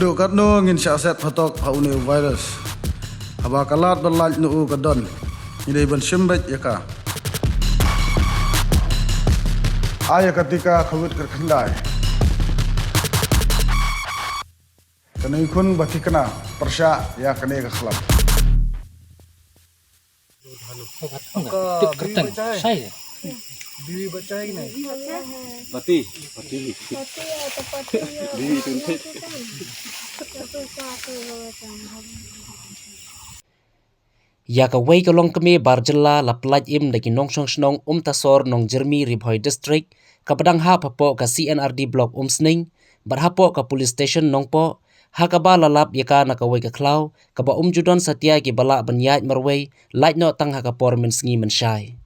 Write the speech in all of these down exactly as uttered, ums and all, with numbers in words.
Duk katno ngin shah set phatok ha une u virus. Haba ka lad ba lait na u ka don, ngi dei ban shim beit ïa ka. Ai ïa ka tika covid kyrkhyndai. Kane khun ba thikna pyrshah ïa kane ka khlap. Ïa kawei ka longkmie bar jylla la pyllait im da ki nongshong shnong Umtasor, Nongjyrmi, Ri Bhoi District, kaba dang hap hapoh ka C and R D Block Umsning bad hapoh ka Police Station Nongpoh, ha kaba la lap ïa ka na kawei ka khlaw kaba um ju don satia kiba lah ban ïaid marwei, lait noh tang ha ka por mynsngi mynshai.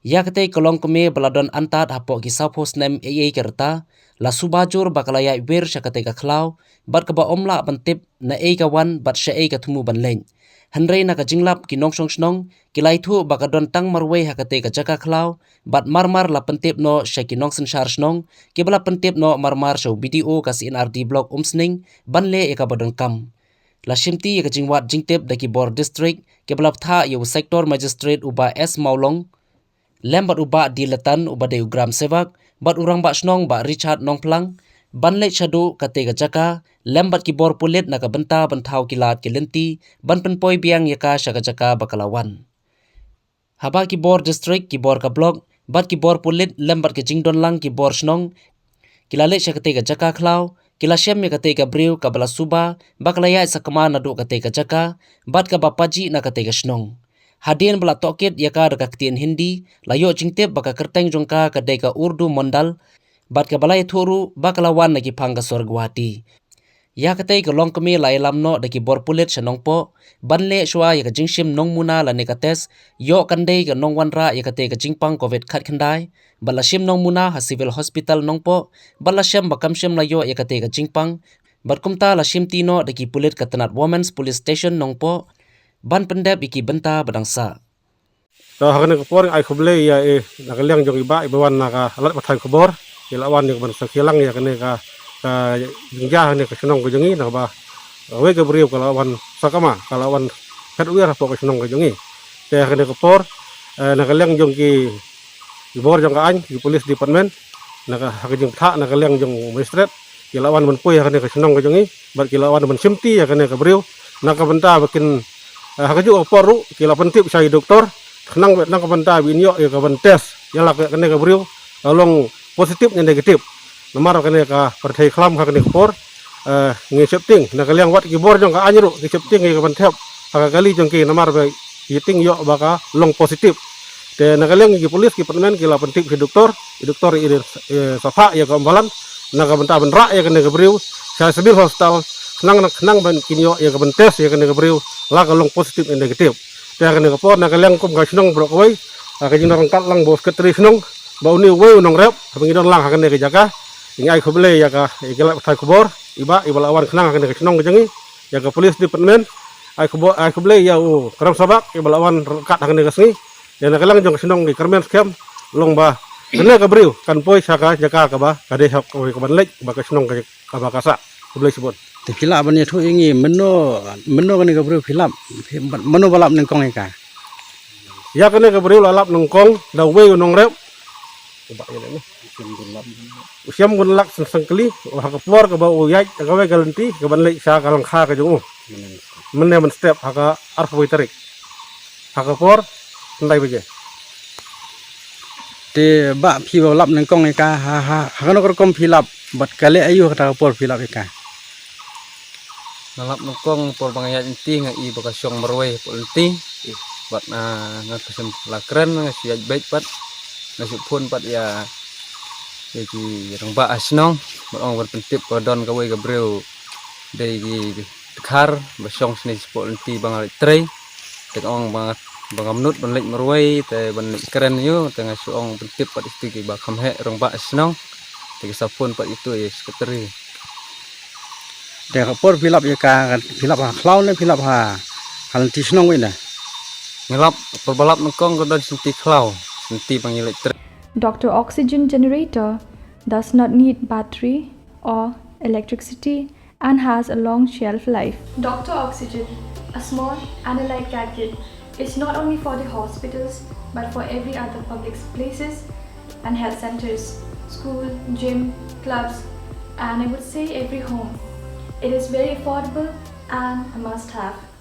Ïa katei ka longkmie ba la don antad hapoh ki sawphew snem eiei ka rta, la suba jur ba ka la ïaid wir sha katei ka khlaw bad kaba ym lah ban tip naei ka wan bad shaei ka thmu ban leit. Hynrei na ka jinglap ki nongshong shnong ki la ïathuh ba ka don tang marwei ha katei ka jaka khlaw bad marmar la pyntip noh sha ki nongsynshar shnong, kiba la pyntip noh marmar sha u B D O ka C and R D Block Umsning ban leh ïa kaba donkam. La shimti ïa ka jingwad jingtip da ki bor district, kiba la bthah ïa u Sector Magistrate u Bah S Mawlong lem bad u Bah D Latan uba dei u Gram Sevak bad u Rangbah Shnong Bah Richard Nongphlang ban leit shaduh katei ka jaka lem bad ki bor pulit na ka bynta ban thaw ki lad ki lynti ban pynpoi biang ïa ka sha ka jaka ba ka la wan. Haba ki bor district, ki bor ka block bad ki bor pulit lem bad ki jingdon lang ki bor shnong ki la leit sha katei ka jaka khlaw, ki la shem ïa katei ka briew kaba la suba ba ka la ïaid sakma naduh katei ka jaka bad kaba pajih na katei ka shnong. Hadien ba la tohkit ïa ka da ka ktien Hindi, la ïoh jingtip ba ka kyrteng jong ka ka dei ka Urdu Mondal bad kaba la ïathuh ruh ba ka la wan na ki phang ka sor Guwahati. Ïa katei ka longkmie la ïalam noh da ki bor pulit sha Nongpoh ban leh shuwa ïa ka jingshim nongmuna lane ka test, ïoh kan dei ka nongwanrah ïa katei ka jingpang covid khatkhyndai bad la shim nongmuna ha Civil Hospital Nongpoh bad la shem ba kam shym la ïoh ïa katei ka jingpang. Bad kumta la shimti noh da ki pulit ka tnat Women's Police Station Nongpoh ban pyndep ïa ki bynta ba dang sah. To ha kane ka por ai khublei ïa i na ka liang jong i Bah iba wan na ka lad pathai khubor, i la wan ïa ka ban sakhi lang ïa kane ka, ka jingjia ha kane ka shnong ka jong i, na kaba kawei ka briew ka la wan sakma, ka la wan phet wiar hapoh ka shnong ka jong i. Te ha kane ka por, eh, na ka liang jong ki, ki bor jong ka aiñ, ki police department, na ka, ha ka jingpyntha na ka liang jong magistrate, ki la wan ban poi ha kane ka shnong ka jong i bad ki la wan ban shimti ïa kane ka briew na ka bynta ba kin, eh, ha kajuh ka por ruh ki la pyntip sha i doktor khnang ba na ka bynta ba in ïoh ïa ka ban test ïa la ka, kane ka briew ka long positive ne negative. Namar kane ka pyrthei khlam ha kane ka por, eh, ngi sheptieng na ka liang wat ki bor jong ka aiñ ruh ki sheptieng ïa ka ban thep ha ka kali jong ki namar ba ki tieng ïoh ba ka long positive. Te na ka liang ki police ki pynmen ki la pyntip sha i doktor, i doktor i, eh, sa phah ïa ka ambulance na ka bynta ban rah ïa kane ka briew sha civil hospital khnang, khnang ban kin ïoh ïa ka ban test ïa kane ka briew la ka long positive ne negative. Te ha kane ka por na ka liang kum ka shnong baroh kawei, ha ka jingdon ryngkat lang bad u secretary shnong bad une uwei u nongrep, haba ngi don lang ha kane ka jaka, ngi ai khublei ïa ka, ïa ka lad pathai khubor i Bah iba la wan khnang ha kane ka shnong ka jong i, ïa ka police department, ai khubor, ai khublei ïa u Kram Sabak iba la wan ryngkat ha kane ka sngi. Ïa na ka liang jong ka shnong ki kyrmen skhem long ba kane ka briew kan poi sha ka jaka kaba ka dei hok kawei ka ban leit ba ka shnong ka, kaba ka sah. Khublei shibun. Te phi lah ban ïathuh ïa ngi mynno, mynno kane ka briew phi lap, phi, mynno ba lap nyngkong ïa ka? Ïa kane ka briew la lap nyngkong da uwei u nongrep. U Bah ïa leh ne. U Shem Gunlak Seng-, Sengkli, ha ka por kaba u ïaid ha kawei ka lynti ka ban leit sha ka lyngkha ka jong u. Mynne mynstep ha ka arphew tarik. Ha ka por khyndai baje. Te Bah phi ba lap nyngkong ïa ka ha, ha, ha kano ka rukom phi lap bad ka leh aïu kata ka por phi lap ïa ka? Nga lap nyngkong por ba nga ïaid lynti nga i ba ka shong marwei hapoh lynti. Bad, ah, nga ka shem la kren nga shu ïaid beit bad nga shu phone bad ïa, ïa ki rangbah ha shnong bad ong ban pyntip ka don kawei ka briew dei ki dkhar ba shong shane shapoh lynti ba nga leit trei. Te ka ong ba nga, ba nga mut ban leit marwei te ban leit kren ïa u, te nga shu ong pyntip bad ïa kito kiba kham heh rangbah ha shnong. Te ki sa phone bad ïa kito ïa secretary. Te ka por phi lap ïa ka, phi lap ha khlaw ne phi lap ha, ha lynti shnong wei ne? Ngi lap, por ba lap nyngkong ka don sha lynti khlaw, sha lynti ba ngi leit trei. Doctor Oxygen generator does not need battery or electricity and has a long shelf life. Doctor Oxygen, a small and a light gadget, is not only for the hospitals but for every other public places and health centers, school, gym, clubs, and I would say every home. It is very affordable and a must have.